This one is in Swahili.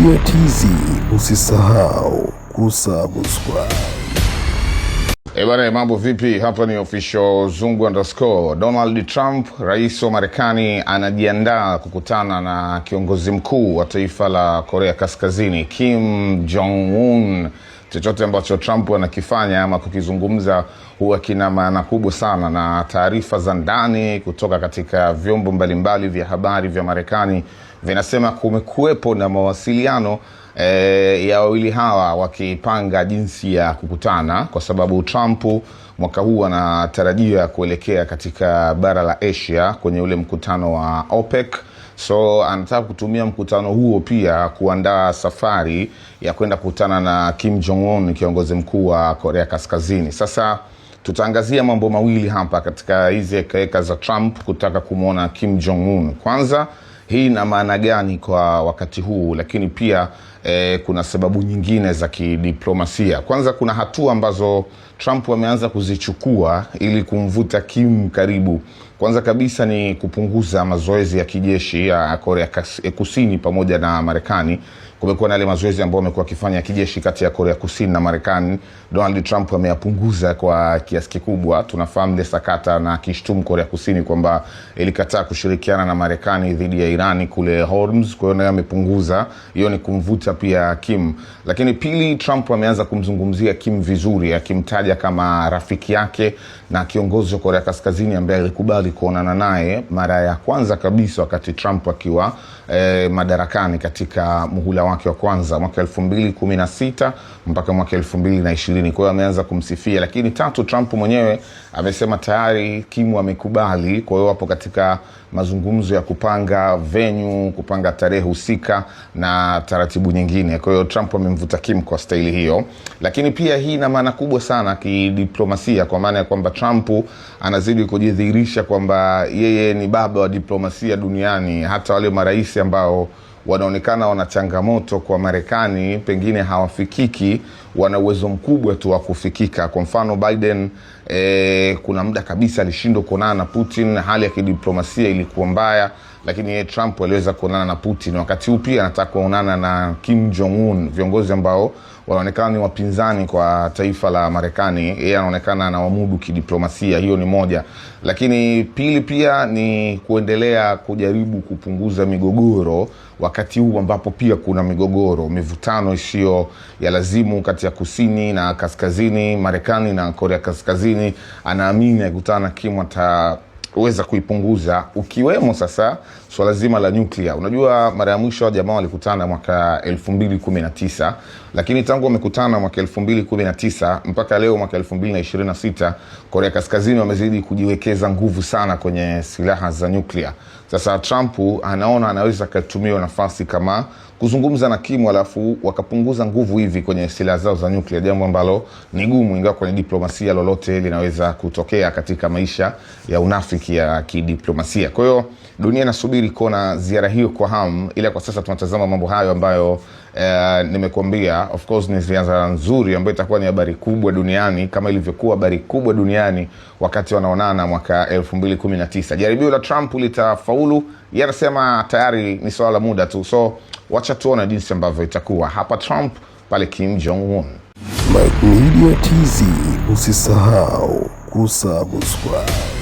Media TZ, usisahau kusubscribe. Eh bana, mambo vipi? Hapa ni official Zungu_. Donald Trump, rais wa Marekani, anajiandaa kukutana na kiongozi mkuu wa taifa la Korea Kaskazini, Kim Jong Un. Chochote ambacho Trump anakifanya ama kukizungumza huwa kina maana kubwa sana, na taarifa za ndani kutoka katika vyombo mbalimbali vya habari vya Marekani vinasema kumekuwepo na mawasiliano ya wawili hawa wakipanga jinsi ya kukutana, kwa sababu Trump mwaka huu anatarajia kuelekea katika bara la Asia kwenye ule mkutano wa OPEC. So anataka kutumia mkutano huo pia kuandaa safari ya kwenda kukutana na Kim Jong Un, kiongozi mkuu wa Korea Kaskazini. Sasa tutaangazia mambo mawili hapa katika hizi hekaheka za Trump kutaka kumwona Kim Jong Un. Kwanza, hii ina maana gani kwa wakati huu, lakini pia kuna sababu nyingine za kidiplomasia. Kwanza, kuna hatua ambazo Trump ameanza kuzichukua ili kumvuta Kim karibu. Kwanza kabisa ni kupunguza mazoezi ya kijeshi ya Korea Kusini pamoja na Marekani. Kumekuwa na yale mazoezi ambayo wamekuwa wakifanya ya kijeshi kati ya Korea Kusini na Marekani. Donald Trump ameyapunguza kwa kiasi kikubwa. Tunafahamu ile sakata na akishtumu Korea Kusini kwamba ilikataa kushirikiana na Marekani dhidi ya Irani kule Hormuz. Kwa hiyo naye amepunguza, hiyo ni kumvuta pia Kim. Lakini pili, Trump ameanza kumzungumzia Kim vizuri, akimtaja kama rafiki yake na kiongozi wa Korea Kaskazini ambaye alikubali kuonana naye mara ya kwanza kabisa wakati Trump akiwa madarakani katika muhula wake wa kwanza mwaka 2016 mpaka mwaka 2020. Kwa hiyo ameanza kumsifia. Lakini tatu, Trump mwenyewe amesema tayari Kim amekubali, kwa hiyo wapo katika mazungumzo ya kupanga venue, kupanga tarehe husika na taratibu nyingine. Kwa hiyo Trump amemvuta Kim kwa staili hiyo. Lakini pia hii ina maana kubwa sana kidiplomasia, kwa maana ya kwamba Trump anazidi kujidhihirisha kwamba yeye ni baba wa diplomasia duniani. Hata wale marais ambao wanaonekana wana changamoto kwa Marekani, pengine hawafikiki, wana uwezo mkubwa tu wa kufikika. Kwa mfano Biden, kuna muda kabisa alishindwa kuonana na Putin, hali ya kidiplomasia ilikuwa mbaya, lakini yeye Trump aliweza kuonana na Putin. Wakati huu pia anataka kuonana na Kim Jong Un, viongozi ambao wanaonekana ni wapinzani kwa taifa la Marekani. Yeye anaonekana anawamudu kidiplomasia, hiyo ni moja. Lakini pili pia ni kuendelea kujaribu kupunguza migogoro wakati huu ambapo pia kuna migogoro, mivutano isiyo ya lazimu kati ya kusini na kaskazini, Marekani na Korea Kaskazini. Anaamini akikutana na Kim ataweza kuipunguza, ukiwemo sasa swala zima la nyuklia. Unajua, mara ya mwisho jamaa walikutana mwaka 2019, lakini tangu wamekutana mwaka 2019 mpaka leo mwaka 2026, Korea Kaskazini wamezidi kujiwekeza nguvu sana kwenye silaha za nyuklia. Sasa Trump anaona anaweza akatumia nafasi kama kuzungumza na Kim, alafu wakapunguza nguvu hivi kwenye silaha zao za nyuklia, jambo ambalo ni gumu, ingawa kwenye diplomasia lolote linaweza kutokea katika maisha ya unafiki ya kidiplomasia. Kwa hiyo dunia inasubiri kuona ziara hiyo kwa hamu, ila kwa sasa tunatazama mambo hayo ambayo nimekuambia. Of course ni ziara nzuri ambayo itakuwa ni habari kubwa duniani kama ilivyokuwa habari kubwa duniani wakati wanaonana mwaka 2019. Jaribio la Trump litafaulu? Yeye anasema tayari ni swala la muda tu, so wacha tuone jinsi ambavyo itakuwa. Hapa Trump, pale Kim Jong Un. Mike Media TZ, usisahau kusubscribe.